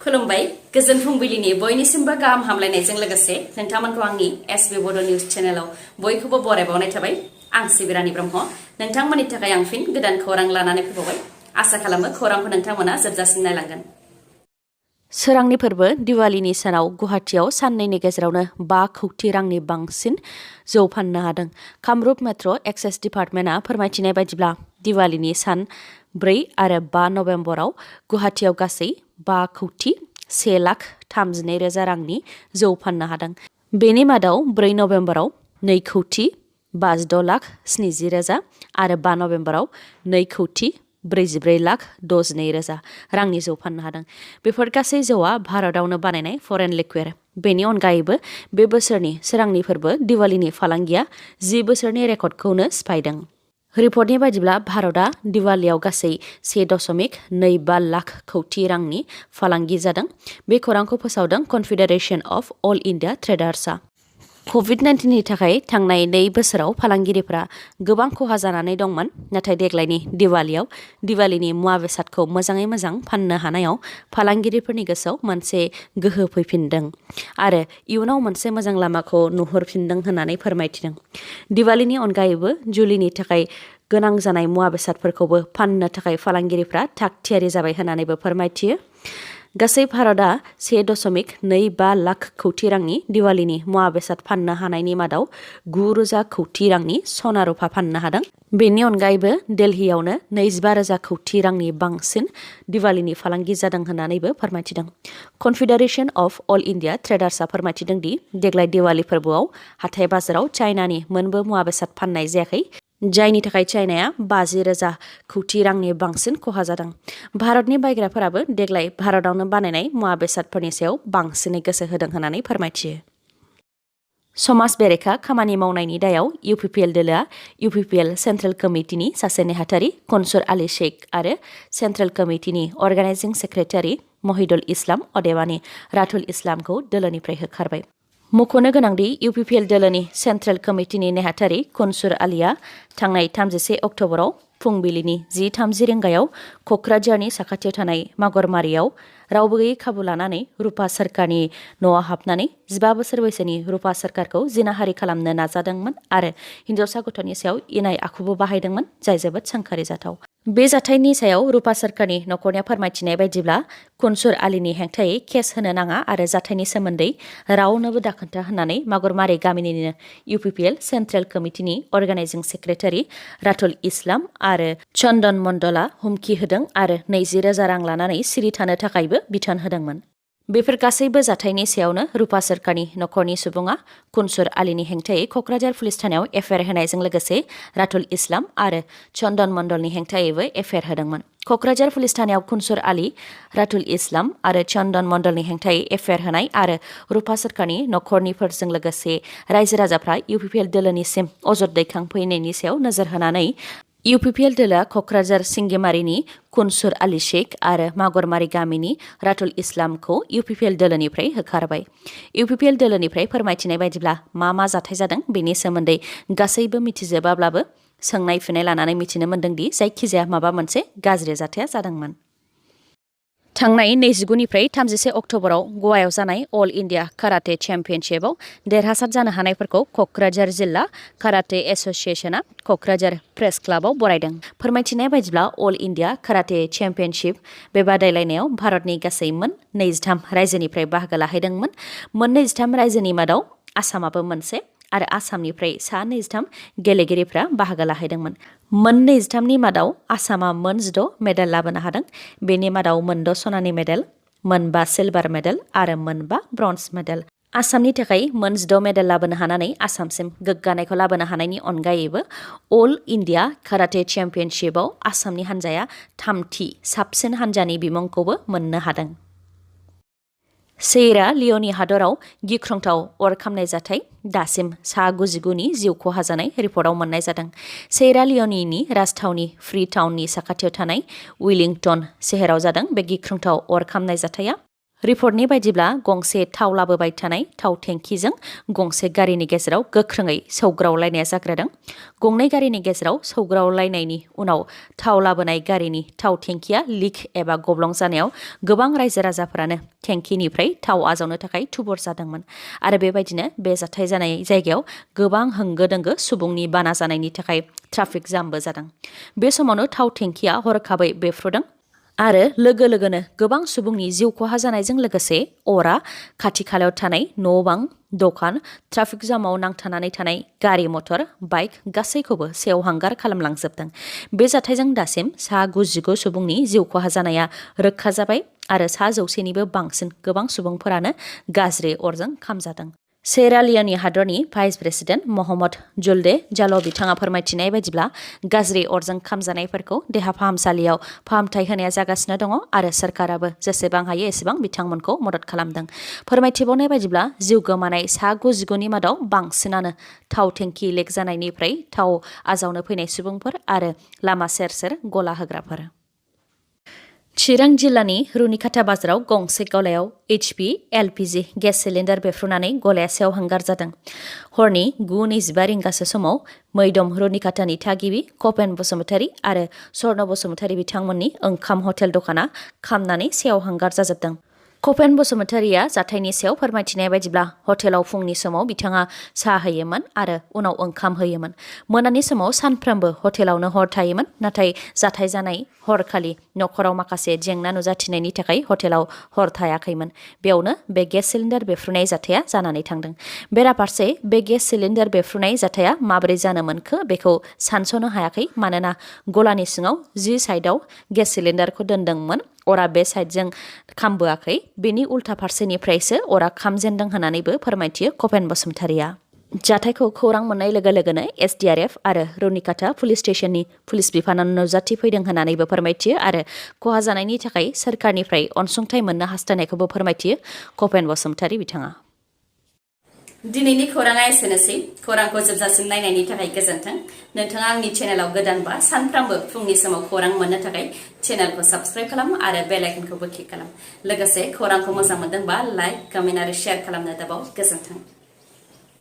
खुलुमबाय गोजोन फुंबिलिनि बयनिसिमबो गाहाम हामलायनायजों लोगोसे नोंथांमोनखौ आंनि SBBODO निउज चेनेलाव बयखौबो बरायबावनाय थाबाय। आं सिबिरानि ब्रह्म नोंथांमोननि थाखाय आं फिन गोदान खौरां लानानै फैबावबाय। आसा खालामो खौरांखौ नोंथांमोना जोबजासिम नायलांगोन। सोरांनि फोरबो दिवालीनि सानाव गुवाहाटीआव साननैनि गेजेरावनो 5 कौटि रांनि बांसिन जौ फाननो हादों। कामरुप मेट्र' एक्साइज डिपार्टमेन्टआ फोरमायथिनाय बायदिब्ला दिवालीनि सान 4 आरो 5 नभेम्बराव गुवाहाटीआव गासै 5 कौटि 1,32,000 रांनि जौ फाननो हादों। बेनि मादाव 4 नभेम्बराव 2 कौटि 56,70,000 आरो 5 नभेम्बराव 2 कौटि 44,62,000 रांनि जौ फाननो हादों। बेफोर गासै जौआ भारतआवनो बानायनाय फरेन लिकुइड। बेनि अनगायैबो बे बोसोरनि सोरांनि फोरबो दिवालीनि फालांगिया 10 बोसोरनि रेकर्डखौनो सिफायदों। रिपर्टनि बायदिब्ला भारतआ दिवालीयाव गासै 1.25 लाख कौटि रांनि फालांगि जादों। बे खौरांखौ फोसावदों कनफेडारेशन अफ अल इन्डिया ट्रेडार्सआ। COVID-19नि थाखाय थांनाय 2 बोसोराव फालांगिरिफ्रा गोबां खहा जानानै दंमोन, नाथाय देग्लायनि दिवालीयाव दिवालीनि मुवा बेसादखौ मोजाङै मोजां फाननो हानायाव फालांगिरिफोरनि गोसोआव मोनसे गोहो फैफिनदों आरो इयुनाव मोनसे मोजां लामाखौ नुहुरफिनदों होननानै फोरमायथिदों। दिवालीनि अनगायैबो जुलिनि थाखाय गोनां जानाय मुवा बेसादफोरखौबो फाननो थाखाय फालांगिरिफ्रा थाग थियारि जाबाय होननानैबो फोरमायथियो। गासै भारतआ 1.25 लाख कौटि रांनि दिवालीनि मुवा बेसाद फाननो हानायनि मादाव 9,000 कौटि रांनि सना रुफा फाननो हादों। बेनि अनगायैबो दिल्लीयावनो 25,000 कौटि रांनि बांसिन दिवालीनि फालांगि जादों होननानैबो फोरमायथिदों। कनफेडारेशन अफ अल इन्डिया ट्रेडार्सआ फोरमायथिदों दि देग्लाय दिवाली फोरबोआव हाथाय बाजाराव चाइनानि मोनबो मुवा बेसाद फाननाय जायाखै, जायनि थाखाय चाइनाया 50,000 कौटि रांनि बांसिन खहा जादों। भारतनि बायग्राफोराबो देग्लाय भारतआवनो बानायनाय मुवा बेसादफोरनि सायाव बांसिनै गोसो होदों होननानै फोरमायथियो। समाज बेरेखा खामानि मावनायनि दायाव UPPL दोलोआ UPPL सेन्ट्रेल कमिटिनि सासे नेहाथारि कनसुर आली शेख आरो सेन्ट्रेल कमिटिनि अर्गानाइजिं सेक्रेटारि महिदुल इस्लाम अदेबानि रातुल इस्लामखौ दोलोनिफ्राय होखारबाय। मख'नो गोनांदि UPPL दोलोनि सेन्ट्रेल कमिटिनि नेहाथारि कनसुर आलीआ थांनाय 31 अक्ट'बराव फुंबिलिनि 10:30 रिंगायाव क'क्राझारनि साखाथियाव थानाय मागरमारियाव रावबो गैयै खाबु लानानै रुपा सोरखारनि न'आव हाबनानै 15 बोसोर बैसोनि रुपा सोरखारखौ जिनाहारि खालामनो नाजादोंमोन आरो हिन्जावसा गथ'नि सायाव इनाय आखुबो बाहायदोंमोन, जाय जोबोद सोंखारि जाथाव। बे जाथायनि सायाव रुपा सोरखारनि नखरनिया फोरमायथिनाय बायदिब्ला कनसुर आलीनि हेंथायै केस होनो नाङा आरो जाथायनि सोमोन्दै रावनोबो दाखोन्था होननानै मागरमारि गामिनिनो UPPL सेन्ट्रेल कमिटिनि अर्गानाइजिं सेक्रेटारि रातुल इस्लाम आरो चन्दन मण्डलआ हुमखि होदों आरो 20,000 रां लानानै सिरि थानो थाखायबो बिथोन होदोंमोन। बेफोर गासैबो जाथायनि सायावनो रुपा सोरखारनि नखरनि सुबुङा कनसुर आलीनि हेंथायै क'क्राझार पुलिस थानायाव एफआइआर होनायजों लोगोसे रातुल इस्लाम आरो चन्दन मण्डलनि हेंथायैबो एफआइआर होदोंमोन। क'क्राझार पुलिस थानायाव कनसुर आली, रातुल इस्लाम आरो चन्दन मण्डलनि हेंथायै एफआइआर होनाय आरो रुपा सोरखारनि नखरनिफोरजों लोगोसे रायजो राजाफ्रा UPPL दोलोनिसिम अजद दैखांफैनायनि सायाव नोजोर होनानै UPPL दोलोआ क'क्राझार सिंगिमारिनि कनसुर आली शेख आरो मागरमारि गामिनि रातुल इस्लामखौ UPPL दोलोनिफ्राय होखारबाय। UPPL दोलोनिफ्राय फोरमायथिनाय बायदिब्ला मा जाथाय जादों बेनि सोमोन्दै गासैबो मिथिजोबाब्लाबो सोंनाय फिननाय लानानै मिथिनो मोन्दोंदि जायखिजाया माबा मोनसे गाज्रि जाथाया जादोंमोन। थांनाय 29निफ्राय 31 अक्ट'बराव गवायाव जानाय अल इन्डिया काराटे चेम्पियनशिपआव देरहासार जानो हानायफोरखौ क'क्राझार जिल्ला काराटे एस'सिएशनआ क'क्राझार प्रेस क्लाबाव बरायदों। फोरमायथिनाय बायदिब्ला अल इन्डिया काराटे चेम्पियनशिप बे बादायलायनायाव भारतनि गासै मोन 23 रायजोनिफ्राय बाहागो लाहैदोंमोन। मोन 23 रायजोनि मादाव आसामाबो मोनसे आरो आसामनिफ्राय सा 23 गेलेगिरिफ्रा बाहागो लाहैदोंमोन। मोन 23नि मादाव आसामा मोन 6 मेडेल लाबोनो हादों। बेनि मादाव मोन 6 सनानि मेडेल, मोन 5 सिलभार मेडेल आरो मोन 5 ब्रन्ज मेडेल। आसामनि थाखाय मोन 6 मेडेल लाबोनो हानानै आसामसिम गोग्गानायखौ लाबोनो हानायनि अनगायैबो अल इन्डिया काराटे चेम्पियनशिपआव आसामनि हान्जाया 3थि साबसिन हान्जानि बिमुंखौबो मोननो हादों। सेयरा लिय'नि हादराव गिख्रंथाव अर खामनाय जाथाय दासिम सा 99नि जिउ खहा जानाय रिपर्टआव मोननाय जादों। सेयरा लिय'नीनि राजथावनि फ्री टाउननि साखाथियाव थानाय वेलिंटन सोहोराव जादों बे गिख्रंथाव अर खामनाय जाथाया। रिपर्टनि बायदिब्ला गंसे थाव लाबोबाय थानाय थाव टेंकिजों गंसे गारिनि गेजेराव गोख्रोङै सौग्रावलायनाया जाग्रोदों। गंनै गारिनि गेजेराव सौग्रावलायनायनि उनाव थाव लाबोनाय गारिनि थाव टेंकिया लिक एबा गब्लं जानायाव गोबां रायजो राजाफोरानो टेंकिनिफ्राय थाव आजावनो थाखाय थुबुर जादोंमोन आरो बेबायदिनो बे जाथाय जानाय जायगायाव गोबां होंगो दोंगो सुबुंनि बाना जानायनि थाखाय ट्राफिक जामबो जादों। बे समावनो थाव टेंकिया हरखाबै बेफ्रुदों आरो लोगो लोगोनो गोबां सुबुंनि जिउ खहा जानायजों लोगोसे अरा खाथि खालायाव थानाय न' बां, दखान, ट्राफिक जामाव नांथानानै थानाय गारि मटर, बाइक गासैखौबो सेवहांगार खालामलांजोबदों। बे जाथायजों दासिम सा 99 सुबुंनि जिउ खहा जानाया रोखा जाबाय आरो सा 100निबो बांसिन गोबां सुबुंफोरानो गाज्रि अरजों खामजादों। सेरा लिय'ननि हादरनि भाइस प्रेसिडेन्ट महम्मद जुल्दे जाल' बिथाङा फोरमायथिनाय बायदिब्ला गाज्रि अरजों खामजानायफोरखौ देहा फाहामसालियाव फाहामथाय होनाया जागासिनो दङ आरो सोरखाराबो जेसेबां हायो एसेबां बिथांमोनखौ मदद खालामदों। फोरमायथिबावनाय बायदिब्ला जिउ गोमानाय सा 99नि मादाव बांसिनानो थाव टेंकि लिक जानायनिफ्राय थाव आजावनो फैनाय सुबुंफोर आरो लामा सेर सेर गला होग्राफोर। चिरां जिल्लानि रुनिखाता बाजाराव गंसे गलायाव HP LPG गेस सिलिन्डार बेफ्रुनानै गलाया सेवहांगार जादों। हरनि 9:25 रिंगासो समाव मैदम रुनिखातानि थागिबि कपेन बसुमतारी आरो स्वर्ण बसुमतारी बिथांमोननि ओंखाम हटेल दखाना खामनानै सेवहांगार जाजोबदों। कपेन बसुमतारीया जाथायनि सायाव फोरमायथिनाय बायदिब्ला हटेलाव फुंनि समाव बिथाङा साहा होयोमोन आरो उनाव ओंखाम होयोमोन। मोनानि समाव सानफ्रोमबो हटेलावनो हर थायोमोन, नाथाय जाथाय जानाय हरखालि नखराव माखासे जेंना नुजाथिनायनि थाखाय हटेलाव हर थायाखैमोन। बेयावनो बे गेस सिलिन्डार बेफ्रुनाय जाथाया जानानै थांदों। बेराफारसे बे गेस सिलिन्डार बेफ्रुनाय जाथाया माबोरै जानो मोनखो बेखौ सानस'नो हायाखै, मानोना गलानि सिङाव जि साइडआव गेस सिलिन्डारखौ दोनदोंमोन अरा बे साइडजों खामबोआखै, बेनि उल्था फारसेनिफ्रायसो अरा खामजेनदों होननानैबो फोरमायथियो कपेन बसुमतारीया। जाथायखौ खौरां मोननाय लोगो लोगोनो SDRF आरो रुनिखाता पुलिस स्टेशननि पुलिस बिफाना नुजाथिफैदों होननानैबो फोरमायथियो आरो खहा जानायनि थाखाय सोरखारनिफ्राय अनसुंथाइ मोननो हास्थायनायखौबो फोरमायथियो कपेन बसुमतारी बिथाङा। दिनैनि खौराङा एसेनोसै। खौरांखौ जोबजासिम नायनायनि थाखाय गोजोन्थों। नोंथाङा आंनि चेनेलाव गोदानबा सानफ्रामबो फुंनि समाव खौरां मोननो थाखाय चेनेलखौ साबस्क्राइब खालाम आरो बेल आइकनखौबो क्लिक खालाम। लोगोसे खौरांखौ मोजां मोनदोंबा लाइक, कमेन्ट आरो शेयार खालामनो दाबाव। गोजोन्थों।